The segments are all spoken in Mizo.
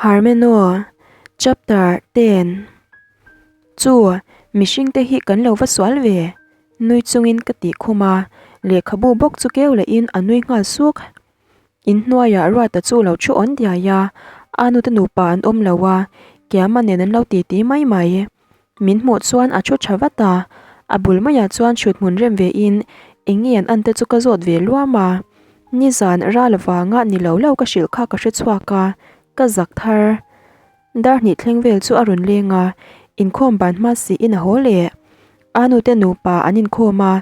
Harmeno, Chapter 10 Chu, mihringte hi kan lo va sual ve? Nui chungin ka tih khum a, lehkhabu bawk chu keu lehin a nui nghal suk. Inhnuaiah Ruata chu lo thu awn diai a, a nute nupa an awm lo a, Kiama nen an lo titi mai mai. Min hmuh chuan a thu tha vat a, a bul maiah chuan thut hmun rem ve in eng nge an an te chu ka zawt ve luam a. Nizan ral avanga ni lo lo ka hrilh kha ka hre chhuak a, ka zak thar. Dar hnih thleng vel chu a rawn leng a, inkhawm ban hma siin a haw leh. A nute nupa an inkhawm a,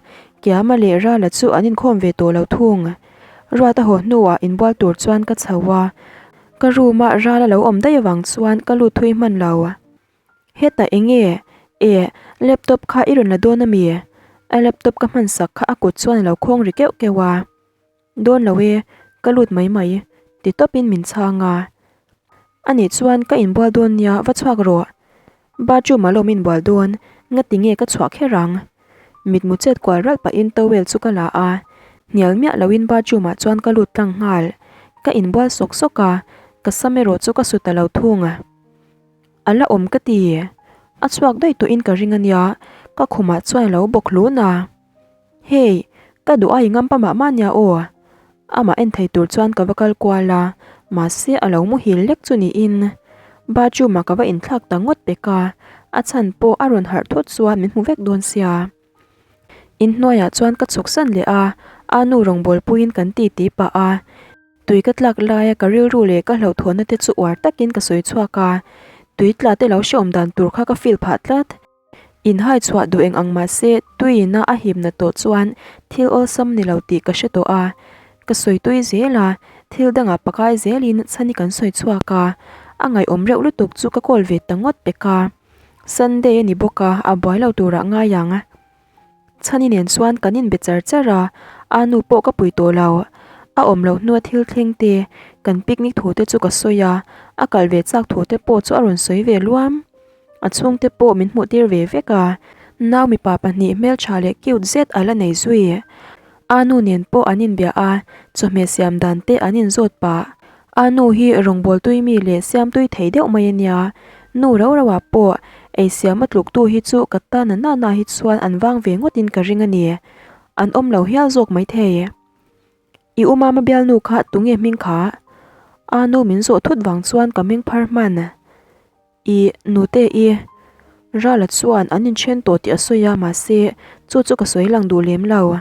Kiama leh Rala chu an inkhawm ve tawh lo thung. Ruat a haw hnuah inbual tur chuan ka chho a, ka room a Rala lo awm daih avang chuan ka lut thui hman lo. Hetah eng nge? Eh, laptop kha i rawn la dawn a mi? A laptop ka hman sak kha a kut chuan a lo khawng ri keuh keuh a. Dawn lo e, ka lut mai mai, ti tawpin min chhang a. Anih chuan ka inbual dawn nia, va chhuak rawh. Bathroom ah lawm inbual dawn, ngati nge ka chhuah kher ang? Mitmu chet kual ralh pahin towel chu ka la a, hnial miah loin bathroom ah chuan ka lut tlang nghal. Ka inbual sawk sawk a, ka sam erawh chu ka su ta lo thung. A la awm ka ti. A chhuak daih tawhin ka ring a nia, ka khumah chuan a lo bawk hlun a. Hey, ka duh a i ngam pa mah mah nia aw. Amah en thei tur chuan ka va kal kual a, mahse a lo muhil lek chu niin. Bathroom ah ka va inthlak ta ngawt pek a, a chhan pawh a rawn harh thut chuan min hmu vek dawn sia. Inhnuaiah chuan ka chhuk san leh a, a nu rawngbawlpuiin kan ti ti pah a. Tui ka tlak laia ka rilru leh ka hlauhthawnna te chu uar takin ka sawi chhuak a, tui tla te lo hreawm dan tur kha ka feel phah tlat. Inhai chhuah duh eng ang mahse tuiina a himna tawh chuan thil awlsam ni lo tih ka hre tawh a, ka sawi tui zel a, thil dangah pakai zelin chhani kan sawi chhuak a, a ngaihawm reuh lutuk chu ka call ve ta ngawt pek a. Sunday a ni bawk a, a buai lo turah ngai ang. Chhani nen chuan kan inbe char char a, a nu pawh ka pui tawh lo. A awm loh hnua thil thleng te, kan picnic thu te chu ka sawi a, a kal ve chak thu te pawh chu a rawn sawi ve luam. A chhungte pawh min hmuh tir ve vek a, nau mipa pahnih hmeltha leh cute zet a la nei zui. A nu nen pawh an inbia a, chawhmeh siam dan te an inzawt pah. A nu hi rawngbâwl tui mi leh siam tui thei deuh mai a nia. Nu rau rauah pawh ei siam a tluk tu hi chu ka ta na na na hi chuan an vang ve ngawtin ka ring a ni. An awm lo hial zawk maithei. I u mama bialnu kha tunge hming kha? A nu min zawh thut vang chuan ka meng phar hman. I nute i Rala chuan an inthen tawh tih a sawi a, mahse chu chu ka sawi lang duh lem lo.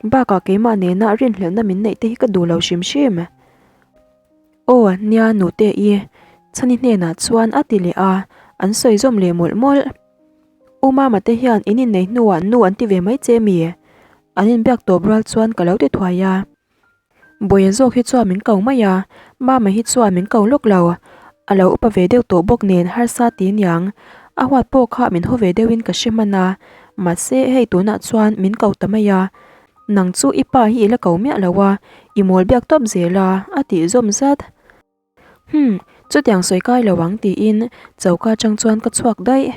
Bakah keimah nena rinhlelhna min neih te hi ka duh lo hrim hrim. Aw nia nute i Chhani hnenah chuan a ti leh a, an sawi zawm leh mawlh mawlh. U Mama te hian in innei hnuah nu an ti ve mai che mi? An inbiak tawp rual chuan ka lo ti thuai a. Bawiha zawk hi chuan min ko mai a, Mama hi chuan min ko lawk lo. A lo upa ve deuh tawh bawk nen harsa ti niang. A huat pawh kha min haw ve deuhin ka hre hman a, mahse hei tunah chuan min ko ta mai a. Nang chu i pa hi i la ko miah lo a, i mawl biak tawp zel a, a tih zawm zat. Humm, chutiang sawi kai lo ang tiin choka atang chuan ka chhuak daih.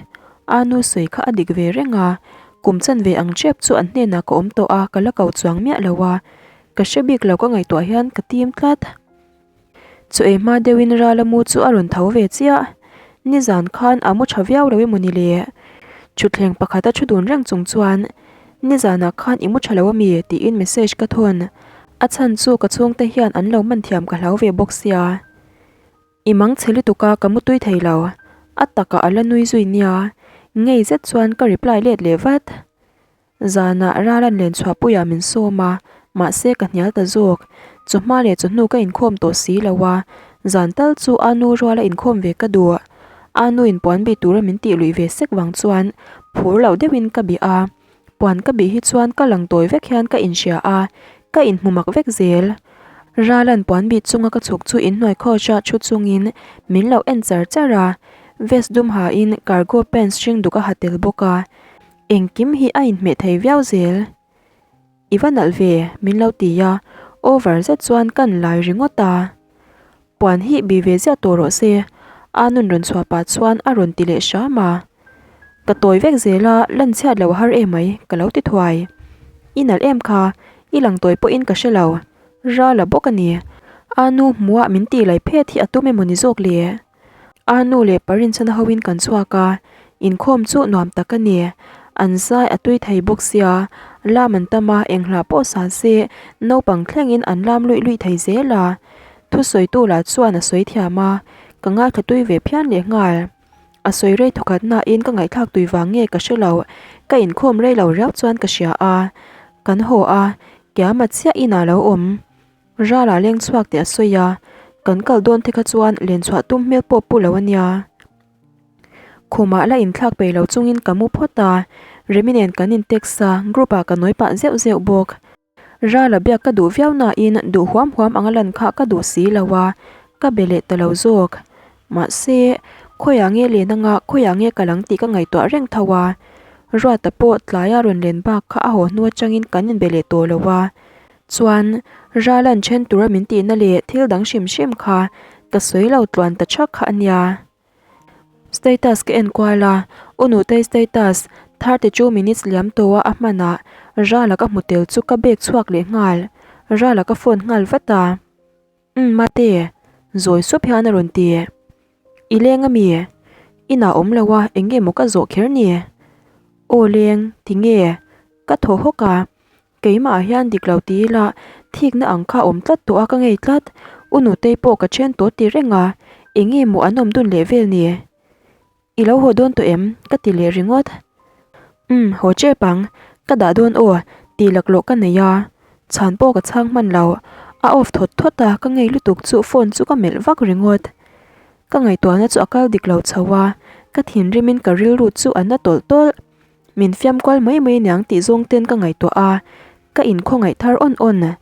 A nu sawi kha a dik ve reng a, kum chan ve ang tep chu an hnenah ka awm tawh a, ka la ko chuang miah lo a. Ka hre bik lo ka ngaihtuah hian ka tim tlat. Chu ei hma deuhin Rala mu chu a rawn tho ve chiah. Nizan khan a mu tha viau lo emaw ni le? Thutthleng pakhata thu dun reng chung chuan Nizanah khan i mu tha lo ami? tiin message ka thawn. A chhan chu ka chhungte hian an lo man thiam ka hlau ve bawk sia. I mang chhe lutuk a ka mutui thei lo. A takah a la nui zui nia. Ngei zet chuan ka reply let leh vat. Zanah Ralan len chhuahpuiah min sawm a, mahse ka hnial ta zawk. Chawhma leh chawhnu ka inkhawm tawh si lo a, zan tal chu a nu ruala inkhawm ve ka duh. A nuin puan bih tura min tih luih ve sek vang chuan phur loh deuhin ka bih a. Puan ka bih hi chuan ka lang tawi vek hian ka inhria a, ka inhmu mak vek zel. Ralan puan bih chunga ka chhuk chu inhnuai couch ah thu chungin min lo en char char a, vest dum hain cargo pants hring duk a ha tel bawk a, engkim hi a inhmeh thei viau zel. I va nalh ve, min lo ti a, over zet chuan kan lai ringawt a. Puan hi bi ve ziah tawh rawh se, a nun rawn chhuah pah chuan a rawn ti leh hram a. Ka tawi vek zel a, lan chhiat lo a har em mai, ka lo ti thuai. I nalh em kha, i lang tawi pawhin ka hre lo. Rala bawk a ni. A nu hmuah min tih lai phet hi a tum emaw ni zawk le? A nu leh pa rinchhana hoin kan chhuak a, inkhawm chu nuam tak a ni. An zai a tui thei bawk sia, lam an tam a, eng hla pawh sa se naupang thlengin an lam luih luih thei zel a. Thusawitu lah chuan a sawi thiam a, ka ngaithla tui ve phian leh nghal. A sawi rei thawkhat nain ka ngaihthlak tui vang nge ka hre lo, ka inkhawm rei lo riau chuan ka hria a. Kan haw a, Kiama chiah inah lo awm. Rala leng chhuak tih a sawi a, kan kal dawn te kha chuan len chhuah tum hmel pawh pu lo a nia. Khumah la inthlak peih lo chungin ka mu phawt a, Remi nen kan in text a, group ah ka nawi pah zeuh zeuh bawk. Rala biak ka duh viau nain duh huam huam anga lan kha ka duh si lo a, ka be leh ta lo zawk. Mahse, khawiah nge len anga khawiah nge ka lang tih ka ngaihtuah reng tho a, Ruata pawh tlaia rawn len bak kha a haw hnu atangin kan inbe leh tawh lo a, Chuan, Ralan then tura min tihna leh thil dang hrim hrim kha ka sawi lo tluan ta thak kha a nia. Status ka en kual a, U Nutei status 32 minutes liam tawha a hmanah Rala ka hmu tel chu ka bag chhuak leh nghal. Rala ka phone nghal vat a. Umm mate, zawi sup hian a rawn ti. I leng a mi? Inah awm lo a, eng nge maw ka zawh kher ni? Aw leng, ti nge? Ka thaw hawk a, Keimah ah hian dik lo ti ila, thikna ang kha awm tlat tawh a ka ngei tlat. U Nutei pawh ka then tawh ti reng a, eng nge maw an awm dun leh vel ni? I lo haw dawn tawh em? Ka ti leh ringawt. Umm, haw chep ang, ka dah dawn aw, tih laklawh ka nei a. Chhan pawh ka chhang hman lo, a off thawt thawt a, ka ngei lutuk chu phone chu ka melh vak ringawt. Ka ngaihtuahna chu a kal dik lo chho a, ka thinrimin ka rilru chu a na tawlh tawlh. Min fiam kual mai mai niang tih zawng ten ka ngaihtuah a, ka inkhawngaih thar awn awn.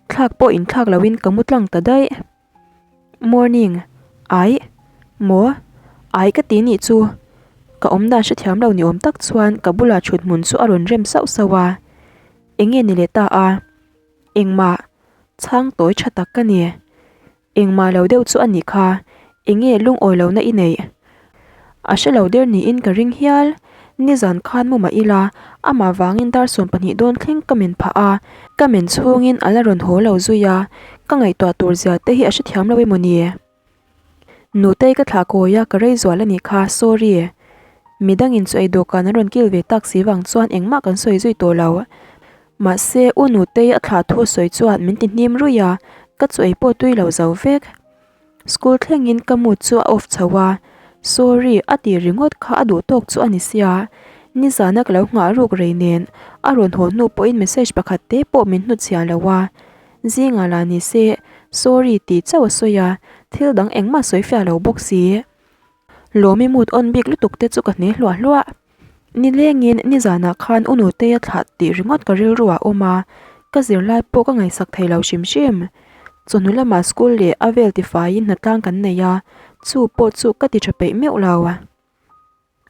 Thlak pawh inthlak loin ka mu tlang ta daih. Morning, Aih, maw? Aih ka ti nih chu. Ka awmdan hrethiam lo ni awm tak chuan ka bulah thut hmun chu a rawn rem sauh sauh a. Enge ni leh ta a? Engmah, chhang tawi tha tak ka ni. Engmah lo deuh chu a nih kha, enge lungawi lohna i neih? A hre lo der niin ka ring hial. Nizan khan mu mah ila, amah vangin dar 12 dawn thleng ka men phah a, ka men chhungin a la rawn haw lo zui a, ka ngaihtuah tur zia te hi a hrethiam lo emaw ni? Nutei ka thlah kawi a, ka rei zual a nih kha, sorry. Midangin chu ei dawhkan an rawn kil ve tak si vang chuan engmah kan sawi zui tawh lo. Mahse, U Nutei a thlah thu sawi chuan min ti hnim ruih a, ka chu ei pawh tui lo zo vek. School thlengin ka mood chu a off chho a, sorry a tih ringawt kha a duh tawk chu a ni sia. Nizana ka lo nghah ruk rei nen a rawn haw hnu pawhin message pakhat te pawh min hnutchhiah lo a. Zingah lah ni se, sorry tih chauh a sawi a, thil dang engmah sawi fiah lo bawk si. Lawmi mood on bik lutuk te chu ka hne hluah hluah. Nilengin nizanah khan U Nutei a thlah tih ringawt ka rilru ah awm a, ka zirlai pawh ka ngaihsak thei lo hrim hrim. Chawhnu lamah school leh a vel tifaiin hnatlang kan nei a, chu pawh chu ka ti tha peih meuh lo.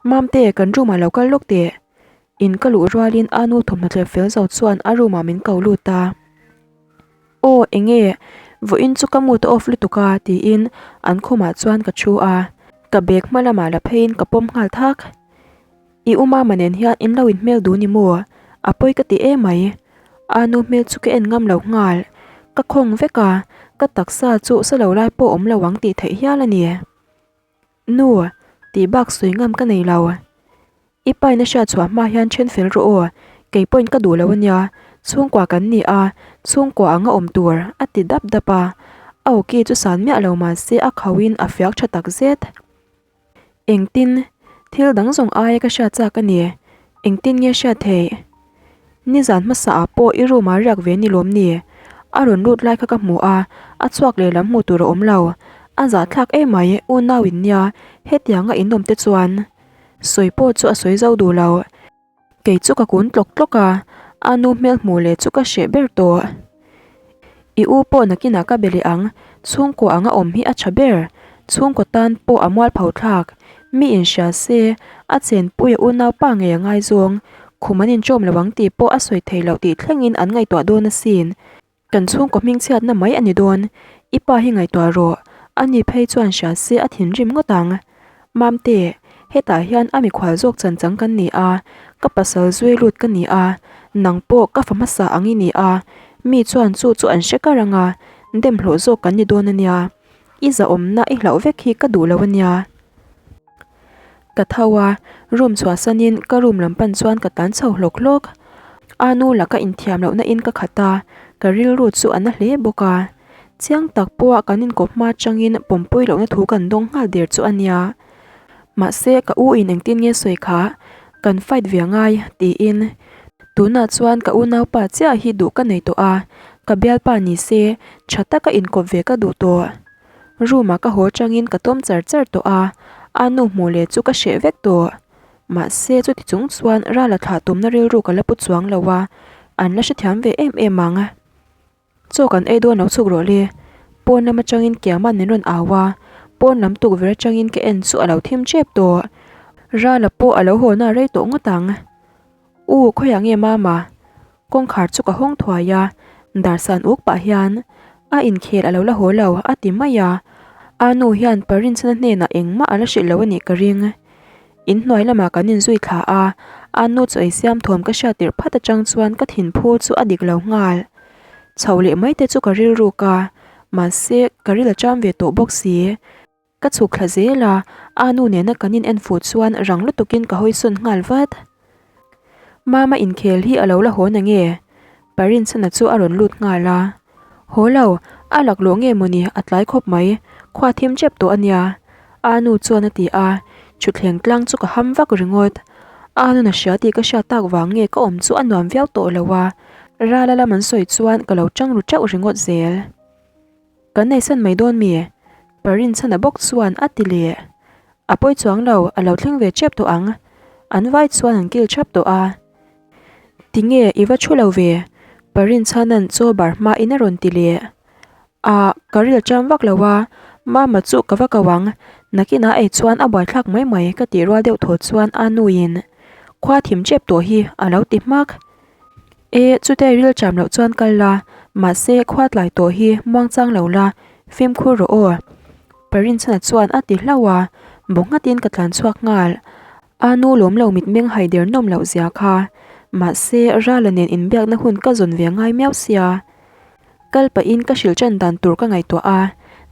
Mamte, kan room ah lo kal lawk teh. In ka luh rualin a nu thawmhnaw thlep fel zo chuan a room ah min ko lut a. Aw enge, vawiin chu ka mood a off lutuk a tiin an khumah chuan ka thu a, ka bag hma lamah la pheiin ka pawm nghal thak. I u mama nen hian in lo inhmel dun i maw? A pawi ka ti emai. A nu hmel chu ka en ngam lo nghal. Ka khawng vek a, ka taksa chu sa lo lai pawh awm lo ang tih theih hial a ni. Nu, tih bak sawi ngam ka nei lo. I pain a hriat chhuah hma hian then fel rawh aw, kei pawhin ka duh lo a nia, chhungkua kan ni a, chhungkua anga awm tur, a ti dap dap a. A awki chu san miah lo mah se a khauhin a fiak tha tak zet. Engtin, thil dang zawng aia ka hriat chak a ni, engtin nge hriat theih? Nizan hmasa ah pawh i room ah riak ve ni lawm ni? A rawn lut lai kha ka hmu a, a chhuak leh lam hmuh tur a awm lo. A zahthlak emai, unau in nia, hetianga in awm te chuan. Sawi pawh chu a sawi zo duh lo. Kei chu ka kun tlawk tlawk a, a nu hmel hmuh leh chu ka hreh ber tawh. I u pawh nakinah ka be leh ang, chhungkaw anga awm hi a tha ber. Chhungkaw tan pawh a mualpho thlak. Mi inhria se, a chenpui a unaupa ngei a ngaizawng. Khum an inṭawm lo ang tih pawh a sawi thei loh tih thlengin an ngaihtuah dawn asin. Kan chhungkaw hmingchhiatna mai a ni dawn, i pa hi ngaihtuah rawh, a ni phei chuan hria se a thinrim ngawt ang. Mamte, hetah hian a mikhual zawk chan chang kan ni a, ka pasal zui lut ka ni a, nang pawh ka fa hmasa ang i ni a, mi chuan chu chu an hre kar ang a, dem hlawh zawk kan ni dawn a nia. I zahawmna i hlauh vek hi ka duh lo a nia. Ka tho a, room chhuahsanin ka room lam pan chuan ka tlan chho hlawk hlawk. A nu laka inthiam lohna in ka khat a, ka rilru chu a na hle bawk a. Chiang tak pawha kan inkawp hma atangin pawmpui lohna thu kan dawng nghal der chu a nia. Mahse ka u in engtin nge sawi kha, kan fight ve angai tiin. Tunah chuan ka unaupa chiah hi duh ka nei tawh a, ka bialpa ni se tha taka inkawp ve ka duh tawh. Room ah ka haw atangin ka tawm char char tawh a, a nu hmuh leh chu ka hreh vek tawh. Mahse chuti chung chuan ral a thlah tumna rilru ka la pu chuang lo a, an la hrethiam ve em em ang. Chaw kan ei dawn lo chhuk rawh le, pawn lam atangin Kiama'n min rawn au a, pawn lam tukverh atangin ka en chu a lo thim tep tawh. Rala pawh a lo haw na rei tawh ngawt ang. U, khawiah nge Mama? Kawngkhar chu ka hawng thuai a, darsan uk pah hian a inkhel a lo la haw lo a ti mai a, a nu hian Parinchhana hnenah engmah a la hrilh lo a nih ka ring. In hnuai lamah kan inzui thla a, a nu chu ei siam thawm ka hriat tirh phat atang chuan ka thinphu chu a dik lo nghal. Chho leh mai te chu ka rilruk a, mahse ka ril a cham ve tawh bawk si. Ka chhuk thla zel a, a nu nena kan in en fuh chuan rang lutukin ka hawi sawn nghal vat. Mama inkhel hi a lo la haw na nge? Parinchhana chu a rawn lut nghal a. Haw lo, a laklawh nge mawni a tlai khawp mai, khua thim tep tawh a nia. A nu chuan a ti a, thutthleng tlang chu ka ham vak ringawt. A nun a hria tih ka hriat tak vang nge ka awm chu a nuam viau tawh lo a, Rala lam an sawi chuan ka lo tang ru teuh ringawt zel. Kan neisan mai dawn mi? Parinchhana bawk chuan a ti leh. A pawi chuang lo, a lo thleng ve tep tawh ang. An vai chuan an kil thap tawh a. Tinge i va thu lo ve? Parinchhana'n chaw bar hmain a rawn ti leh. Ah, ka ril cham vak lo a, Mama chu ka va ko ang. Nakinah ei chuan a buaithlak mai mai ka tih rual deuh thaw chuan a nuin khua thim tep tawh hi a lo ti hmak. E, chute ril cham loh chuan kal la, mahse khua tlai tawh hi muang chang lo la, fimkhur rawh aw. Parinchhana chuan a ti hlauh a, bu nghatin ka tlan chhuak nghal. A nu lawm lo mitmeng haider nawm loh zia kha, mahse Rala nen inbiakna hun ka zawn ve ngai miau sia. Kal pahin ka hrilh ṭan dan tur ka ngaihtuah a,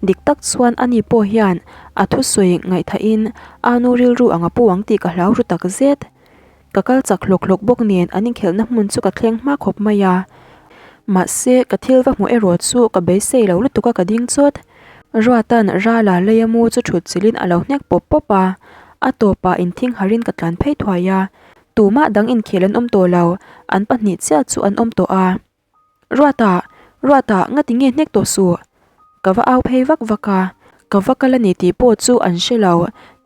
dik tak chuan ani pawh hian a thusawi ngaihthahin a nu rilru ang a pu ang tih ka hlau ru tak zet. Ka kal chak hlawk hlawk bawk nen an inkhelhna hmun chu ka thleng hma khawp mai a. Mahse, ka thil va hmuh erawh chu ka beisei lo lutuk a ka ding chawt. Ruatan Rala leia mu chu thut chilhin a lo hnek pawp pawp a, a tawpah inthing harin ka tlan phei thuai a. Tumah dang inkhel an awm tawh lo, an pahnih chiah chu an awm tawh a. Ruata! Ruata! Ngati nge hnek tawh suh? Ka va au phei vak vak a, ka va kal a ni tih pawh chu an hre lo,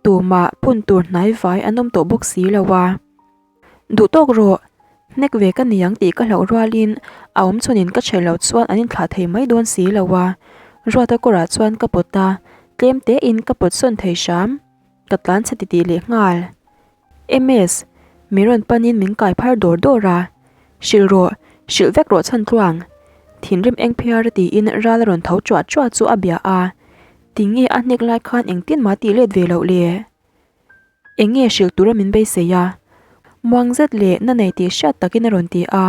tumah phun tur hnai vai an awm tawh bawk si lo a. Duh tawk rawh! Hnek ve ka ni ang tih ka hlauh rualin a awm chhunin ka chhe loh chuan an inthlah thei mai dawn si lo a. Ruata kawrah chuan ka pawt a, tlem tein ka pawt sawn thei hram. Ka tlan chhe titih leh nghal. MS, Mi rawn panin min kai phar dawr dawr a, Hrilh rawh, hrilh vek rawh chhan tluang. Thinrim eng phiar a tiin ral a rawn tho chuah chuah chu a bia a, Tinge a hnek lai khan engtin mah tih let ve loh le? Enge hrilh tura min beisei a? Muang zet leh na nei tih hriat takin a rawn ti a,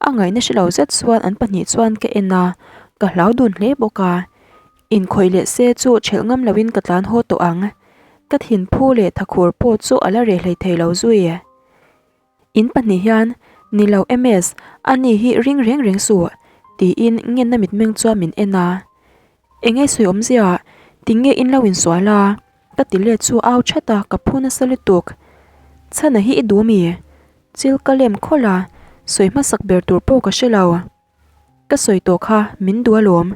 a ngaihna hre lo zet chuan an pahnih chuan ka en a, ka hlau dun hle bawk a. Inkhawih leh se chu ṭhelh ngam loin ka tlan haw tawh ang. Ka thinphu leh thakhur pawh chu a la reh hlei thei lo zui. In pahnih hian, Ni lo MS, ani hi ring reng reng suh, tiin ngenna mitmeng chuan min en a. Enge sawi awmzia, tinge in lo insual a? Ka ti let chu au that a, ka phu nasa lutuk. Chhana hi i duh mi? Chil ka lem khawlh a, sawi hmasak ber tur pawh ka hre lo. Ka sawi tawh kha min duh alawm.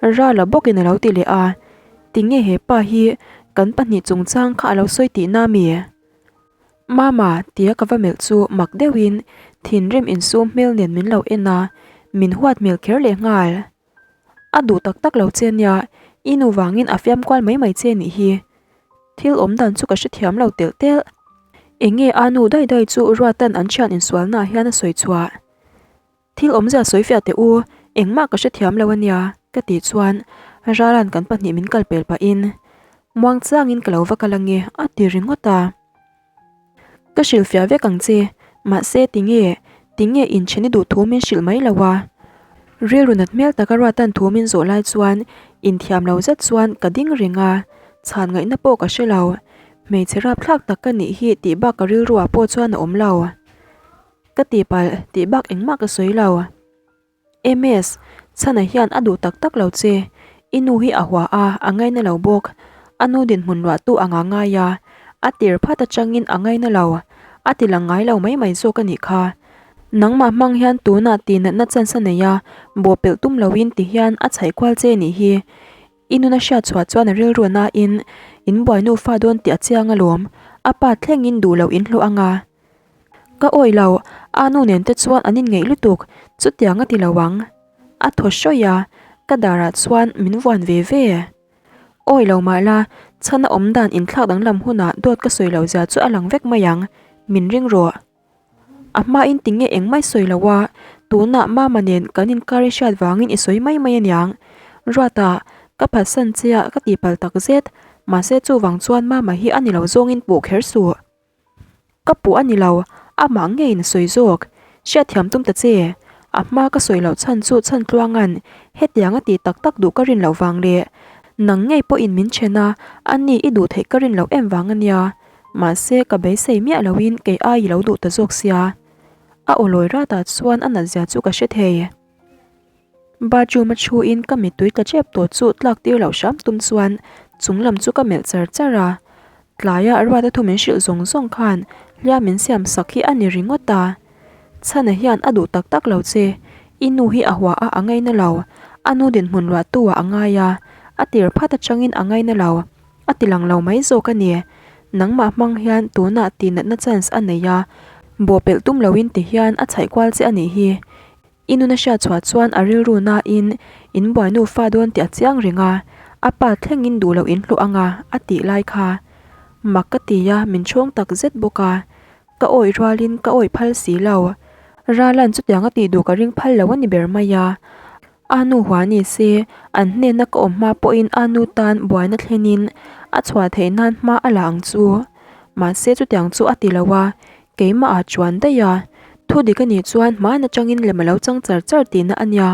Rala bawkin a lo ti leh a, tinge he pa hi kan pahnih chungchang kha a lo sawi tihna mi? Mama tia ka va melh chu mak deuhin thinrim insum hmel nen min lo en a, min huat hmel kher leh nghal. A duh tak tak lo che nia, i nu vangin a fiam kual mai mai che nih hi. Thil awm dan chu ka hrethiam lo telh telh. Enge a nu daih daih chu Ruatan an thian insualnaah hian a sawi chhuah. Thil awmzia sawi fiah teh u, engmah ka hrethiam lo ania, ka tih chuan Rala'n kan pahnih min kal pel pahin muang changin ka lo va kal ange a ti ringawt a. Ka hrilhfiah vek ang che, mahse tinge, tinge inchheni duh thu min hrilh mai lo a. Rilru nat hmel taka Ruata'n thu min zawh lai chuan inthiam lo zet chuan ka ding reng a, chhan ngaihna pawh ka hre lo. Hmeichhe rapthlak tak ka nih hi tih bak ka rilru ah pawh chuan a awm lo. Ka tihpalh tih bak engmah ka sawi lo. MS, Chhana hian a duh tak tak lo che. I nu hi a hua a, a ngaina lo bawk. A nu dinhmun ruahtu anga ngai a, a tir phat atangin a ngaina lo. A ti lang ngai lo mai mai zawk a nih kha. Nangmah hmang hian tunah tihnatna chance a nei a, bawhpelh tum loin ti hian a chhaih kual che nih hi. I nuna hriat chhuah chuan a rilru nain in buai nufa dawn tih a chiang alawm. A pa thlengin duh loh in hlawh anga. Ka awih lo, a nu nen te chuan an inngeih lutuk, chutiang a ti lo ang. A thaw hrawih a, ka darah chuan min vuan ve ve. Awih lo mah la, chhan a awm dan inthlak danglam hunah dawt ka sawi loh zia chu a lang vek mai ang, min ring rawh. A hmain tinge engmah i sawi lo a, tunah Mama nen kan inkar i hriat vangin i sawi mai mai aniang. Ruata, ka phatsan che a ka tihpalh takzet, mahse chuvang chuan Mama hi a ni lo zawngin puh kher suh. Ka puh a ni lo, amah ngeiin a sawi zawk. Hriatthiam tum ta che. A hma ka sawi loh chhan chu chhan tluanga'n hetiang a tih tak tak duh ka rin loh vang leh nang ngei pawhin min then a, a ni i duh theih ka rin loh em vang a nia. Mahse ka beisei miah loin kei ai i lo duh ta zawk sia. A aw lawi ratah chuan a nat zia chu ka hre thei. Bathroom a thuin ka mittui tla tep tawh chu tlak tir loh hram tum chuan chung lam chu ka melh char char a. Tlaia Ruata thu min hrilh zawng zawng khan hliam min siam sak hi a ni ringawt a. Chhana hian a duh tak tak lo che, i nu hi a hua a a ngaina lo, a nu dinhmun ruahtu ah a ngai a, a tir phat atangin a ngaina lo, a ti lang lo mai zawk a ni. Nangmah hmang hian tunah tihnatna chance a nei a, bawhpelh tum loin ti hian a chhaih kual che a nih hi. I nuna hriat chhuah chuan a rilru nain in buai nufa dawn tih a chiang reng a, a pa thlengin duh loh in hlawh ang a, a tih lai kha. Mak ka ti a, min chhawng tak zet bawk a. Ka awih rualin ka awih phal si lo. Ralan chutiang a tih duh ka ring phal lo a ni ber mai a. A nu hua ni se, an hnena ka awm hma pawhin a nu tan buaina thlenin a chhuah theih nan hma a la ang chu. Mahse chutiang chu a ti lo a, Keimah ah chuan daih a, thu dik a nih chuan hmaan atangin lem a lo chang char char tihna a nia,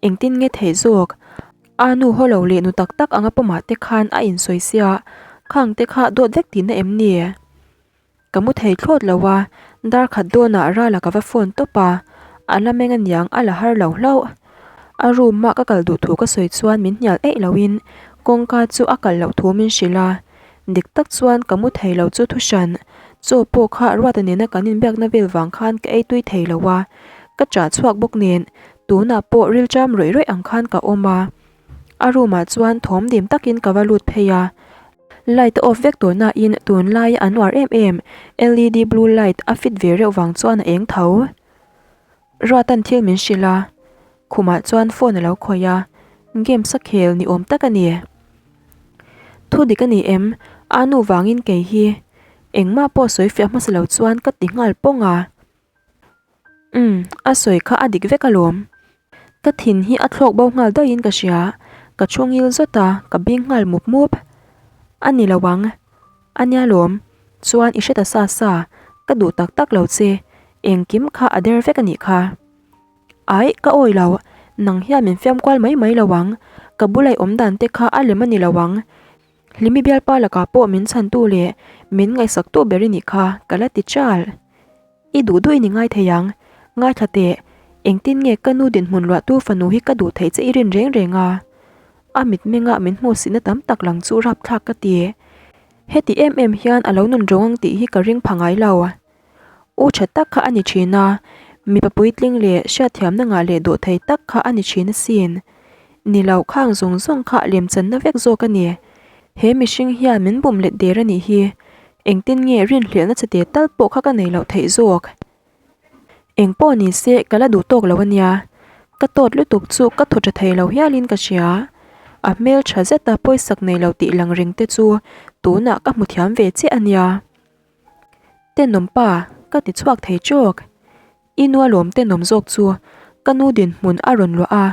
engtin nge theih zawk? A nu haw lo leh nu tak tak anga pawmah te khan a insawi sia, khang te kha dawt vek tihna em ni? Ka mu thei thlawt lo a, dar khat dawnah Rala ka va phone tawp a, a la meng aniang a la har lo hlauh. A room ah ka kal duh thu ka sawi chuan min hnial eih loin kawngka chu a kalh loh thu min hrilh a, Dik tak chuan ka mu thei lo chu thuhran, chaw pawh kha Ruata nena kan inbiakna vel vang khan ka ei tui thei lo a, ka chah chhuak bawk nen tunah pawh rilṭam rawih rawih ang khan ka awm a. A room ah chuan thawm dim takin ka va lut phei a, light a off vek tawh nain tunlaia an uar em em led blue light a fit ve reuh vang chuan a eng tho. Ruata'n thil min hrilh a, khumah chuan phone a lo khawih a, games a khel ni awm tak a ni. Thu dik a ni em? A nu vangin kei hi engmah pawh sawi fiah hmasa lo chuan ka ti nghal pawng a. Umm, a sawi kha a dik vek alawm. Ka thin hi a thlawk bo nghal daihin ka hria, ka thu ngil zawt a, ka bing nghal mup mup. A ni lo ang. A nia lawm, chuan i hre ta sa sa, ka duh tak tak lo che, engkim kha a der vek a nih kha. Aih, ka awi lo, nang hian min fiam kual mai mai lo ang, ka bula i awm dan te kha a lem a ni lo ang. Hlimi bialpa lakah pawh min chhantu leh min ngaihsaktu ber i nih kha, ka la ti chal. I duh duh in i ngai thei ang. Ngaithla teh, engtin nge ka nu dinhmun luahtu fanu hi ka duh theih che i rin reng reng a? A mitmenga min hmuhsihna tam tak lang chu rapthlak ka ti. Heti em em hian a lo nun rawng ang tih hi ka ring pha ngai lo. U tha tak kha a ni thin a, mipa puitling leh hriatthiamna ngah leh duh thei tak kha a ni thin asin. Ni lo khang zawng zawng kha lemchanna vek zawk a ni. He mihring hian min bum let der a nih hi. Engtin nge rinhlelhna chhe te tal pawh kha ka nei loh theih zawk? Eng pawh ni se ka la duh tawk lo a nia. Ka tawt lutuk chu ka thaw tha thei lo hialin ka hria. A hmel tha zeta pawisak nei lo tih lang reng te chu tunah ka hmu thiam ve chiah a nia. Tenawm pa, ka ti chhuak thei chawk. I nu alawm tenawm zawk chu ka nu dinhmun a rawn luah a,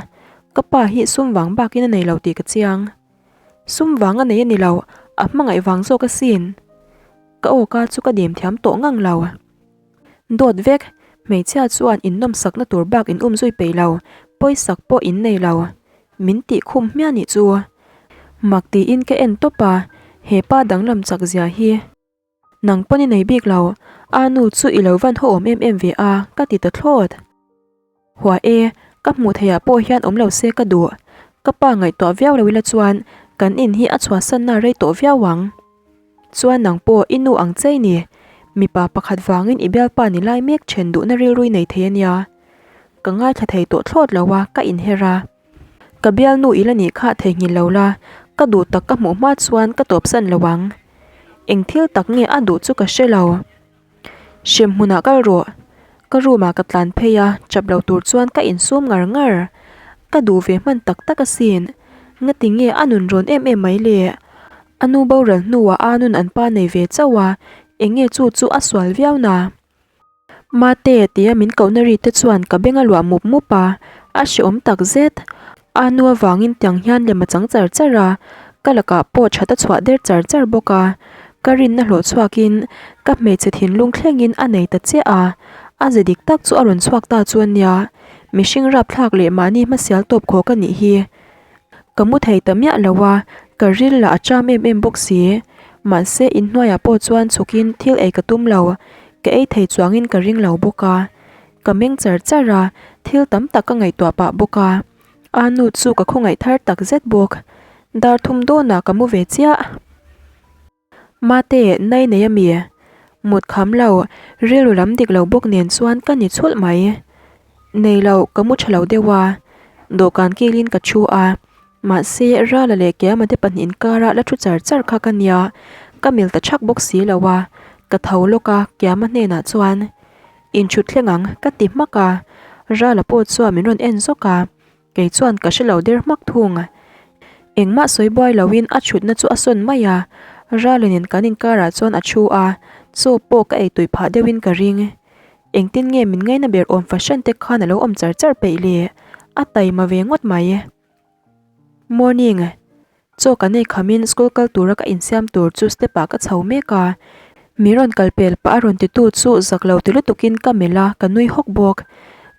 ka pa hi sum vang bakin a nei lo tih ka chiang. Sum vang a nei a ni lo, a hmangaih vang zawk asin. Ka awka chu ka dim thiam tawh ngang lo. Dawt vek, hmeichhia chuan in nawmsakna tur bak in um zui peih lo, pawisak pawh in nei lo. Min tih khum hmiah nih chu. Mak tiin ka en tawp a, he pa danglam chak zia hi. Nang pawn i nei bik lo, a nu chu i lo van haw awm em em ve a, ka ti ta thlawt. Hua e, ka hmuh theihah pawh hian awm lo se ka duh. Ka pa ngaihtuah viau lo ila chuan kan in hi a chhuahsanna rei tawh viau ang. Chuan nang pawh i nu ang chei ni. Mipa pakhat vangin i bialpa ni lai mek then duhna rilrui nei thei a nia. Ka ngaithla thei tawh thlawt lo a, ka inher a. Ka bialnu i la nih kha theihnghilh lo la, ka duh tak ka hmuh hma chuan ka tawpsan lo ang. Eng thil tak nge a duh chu ka hre lo. Hrem hmunah kal rawh. Ka room ah ka tlan phei a, chap lo tur chuan ka insum ngar ngar. Ka duh ve hman tak tak asin. Ngati nge a nun rawn em em mai le? A nu boral hnuah a nun an pa nei ve chauh a, eng nge chu chu a sual viau na? Mate tia min kohna ri te chuan ka beng a luah mup mup a, a hrehawm tak zet. A nu avangin tiang hian lem a chang char char a, ka lakah pawh that a chhuah der char char bawk a. Ka rinna hlawh chhuakin ka hmeichhe thinlung thlengin a nei ta chiah a, a ze dik tak chu a rawn chhuak ta chu a nia. Mihring rapthlak leh mahni hmasial tawp khawk a nih hi. Ka mu thei ta miah lo a, ka ril lah a cham em em bawk si. Mahse inhnuaiah pawh chuan chhukin thil ei ka tum lo, ka ei thei chuangin ka ring lo bawk a. Ka meng char char a, thil tam tak ka ngaihtuah pah bawk a. A nu chu ka khawngaih thar tak zet bawk. Dar thum dawnah ka mu ve chiah. Mate, nai nei ami? Mut kham lo, rilru lam dik lo bawk nen chuan ka ni chhulh mai. Nei lo, ka mu tha lo deuh a. Dawhkan kilin ka thu a. Mahse, Rala leh Kiama te pahnihin kara la thu char char kha ka nia. Ka mil ta chhak bawk si lo a. Ka tho lawk a, Kiama hnenah chuan, Inthut thleng ang, ka ti hmak a. Rala pawh chuan min rawn en zawk a. Kei chuan ka hre lo der hmak thung. Engmah sawi buai loin a chhutna chu a sawn mai a, Ralin kan inkarah chuan a thu a, chaw pawh ka ei tui phah deuhin ka ring. Engtin nge min ngaina ber awm fahran te khan a lo awm char char peih le? A taima ve ngawt mai. Morning. Chaw kan ei khamin school kal tura ka insiam tur chu step ah ka chho mek a, mi rawn kal pel pah a rawn titu chu zak lo ti lutukin ka melh a, ka nui hawk bawk.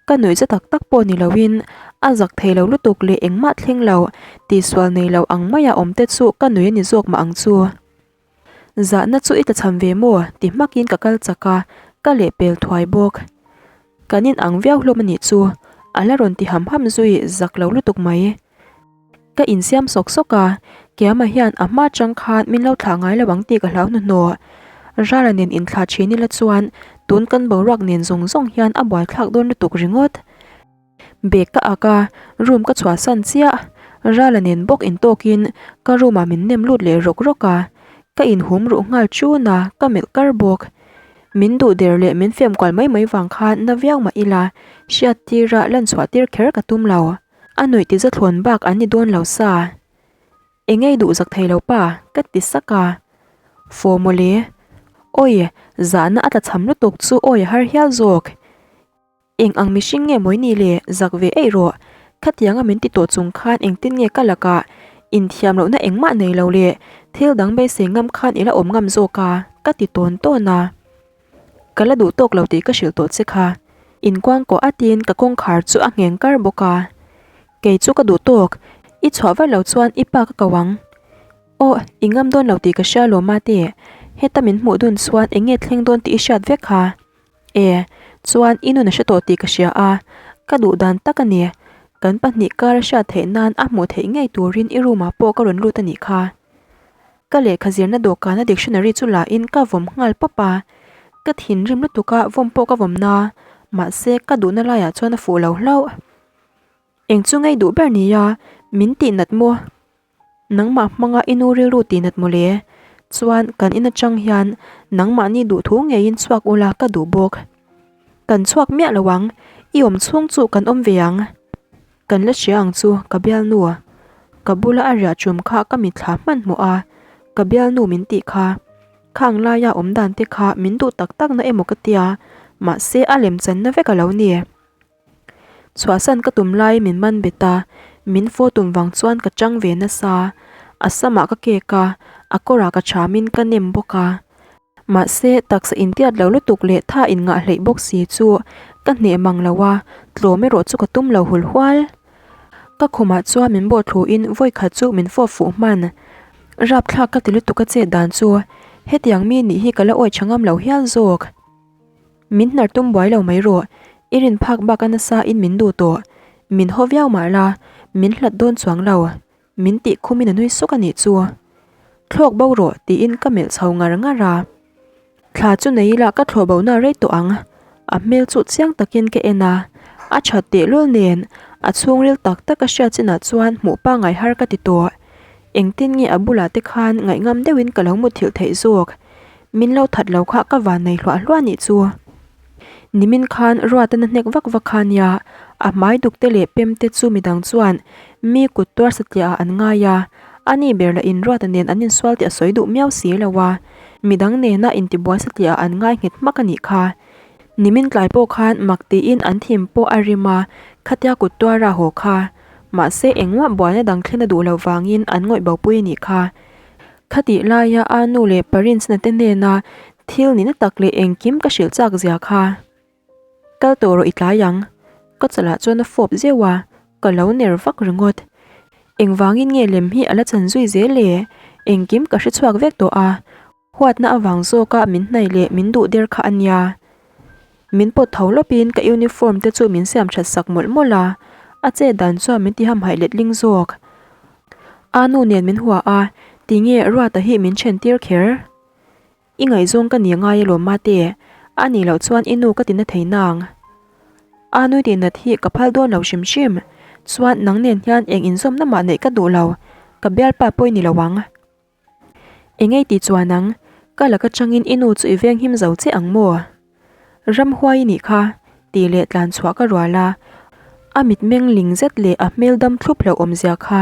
Ka nuih za tak tak pawh ni loin a zak thei lo lutuk leh engmah thleng lo, tihsual nei lo ang maia awm te chu ka nui a ni zawk mah ang chu. Zahna chu i tlachham ve maw? ti hmakin ka kal chak a, ka lehpel thuai bawk. Kan in ang viau hlawm a nih chu, a la rawn ti ham ham zui zak lo lutuk mai. Ka insiam sawk sawk a, Kiama hian a hma chang khan min lo thlah ngai lo ang tih ka hlau hnuhnawh. Rara nen inthlah thin ila chuan tun kan boruak nen zawng zawng hian a buaithlak dawn lutuk ringawt. Bag ka ak a, room ka chhuahsan chiah. Rala nen bawk intawkin ka room ah min nem lut leh rawk rawk a, ka inhum ruh nghal chun a, ka melh kar bawk. Min duh der leh min fem kual mai mai vang khan na viau mah ila, hriat tira lan chhuah tir kher ka tum lo. A nuih ti zathlawn bak an ni dawn lo sa. Eng ei duh zak thei lo pa, ka ti sak a. Fawh mawle. Awi, zahna a tla cham lutuk chu awi a har hial zawk. Eng ang mihring nge mawi ni le, zak ve eih rawh. Khatianga min ti tawh chung khan engtin nge ka lakah inthiam lohna engmah nei lo le, thil dang beisei ngam khan i la awm ngam zawk a, ka ti tawn tawn a. Ka la duh tawk lo tih ka hrilh tawh che kha. Inkuangkaw atin ka kawngkhar chu a ngheng kar bawk a. Kei chu ka duh tawk, i chhuah var lo chuan i pa ka ko ang. Aw, i ngam dawn lo tih ka hria lo mate, heta min hmuh dun chuan eng nge thleng dawn tih i hriat vek kha. E, chuan i nun a hre tawh tih ka hria a, ka duh dan tak a ni. Kan pahnih kar a hriat theih nan a hmuh theih ngei turin i room ah pawh ka rawn lut a nih kha. Ka lehkha zirna dawhkana dictionary chu la in ka vawm nghal pawp a, ka thinrim lutuk a vawm pawh ka vawm na, mahse ka duhna laiah chuan a fuh lo hlauh. Eng chu ngei duh ber nia, min tih nat maw? Nangmah hmanga i nu rilru tih nat maw le? Chuan kan in atang hian nangmahni duhthu ngeiin chhuak ula ka duh bawk. Kan chhuak miah lo ang, i awm chhung chu kan awm ve ang. Kan la hria ang chu ka bialnu. Ka bula a riah tum kha ka mitthla hmanhmawh a, ka bialnu min tih kha. Khang laia awm dan te kha min duh tak tak na emaw ka tia, mahse a lem channa vek a lo ni. Chhuahsan ka tum lai min man bet a, min faw tum vang chuan ka chang ve nasa. A samah ka kek a, a kawrah ka thamin ka nem bawk a. Mahse, taksa intiat lo lutuk leh tha inngah hleih bawk si chu ka hneh mang lo a, tlawm erawh chu ka tum lo hul hual. Ka khumah chuan min bawh thluin vawi khat chu min fawp fuh hman. Rapthlak ka ti lutuk a chet dan chu. Hetiang mi nih hi ka la awi tha ngam lo hial zawk. Min hnar tum buai lo mai rawh, i rin phak bak a nasa in min duh tawh. Min haw viau mah la, min hlat dawn chuang lo. Min tih khumin a nui suk a nih chu. Thlawk bo rawh tiin ka melh chho ngar ngar a. Thla chu nei ila ka thlawh bo na rei tawh ang. A hmel chu chiang takin ka en a, a that tehlul nen a chhungril tak tak a hriat chinah chuan hmuh pangngai har ka ti tawh. Engtin nge a bulah te khan ngaihngam deuhin ka lo muthilh theih zawk. Min lo that lo kha ka van nei hluah hluah nih chu. Nimin khan Ruatana hnek vak vak kha nia, a hmai duk te leh pem te chu midang chuan mi kut tuar satliah ah an ngai a, ani ber lah in Ruata nen an insual tih a sawi duh miau si lo a, midang nena intibuai satliah ah an ngai nghet hmak a nih kha. Nimin tlai pawh khan mak tiin an thim pawh a rim a, khatia kut tuara haw kha. Mahse engmah buaina dang thlen a duh loh vangin an ngawih bopui a nih kha. Khatih laia a nu leh Parinchna te hnena thil nihna tak leh engkim ka hrilh chak zia kha. Kal tawh rawh i tlai ang. Ka chalah chuan a fawp zeuh a, ka lo ner vak ringawt. Engvangin nge lem hi a la chan zui zel e? Engkim ka hre chhuak vek tawh a, huatna avang zawka min hnaih leh min duh der kha a nia. Min pawt tho lawpin ka uniform te chu min siam that sak mawlh mawlh a, a chet dan chuan min ti hamhaih letling zawk. A nu nen min hua a, tinge Ruata hi min then tir kher? I ngaihzawng ka ni ngai alawm mate, a nih loh chuan i nu ka ti na thei nang. A nui tih nat hi ka phal dawn lo hrim hrim, chuan nang nen hian eng inzawmna mah neih ka duh lo, ka bialpa pawh i ni lo ang. Engei ti chuan ang, ka laka changin i nu chu i venghim zo che ang maw? Ramhuai i nih kha, tih leh tlan chhuah ka rual a, a mitmeng ling zet leh a hmel dam thlup hlauhawm zia kha.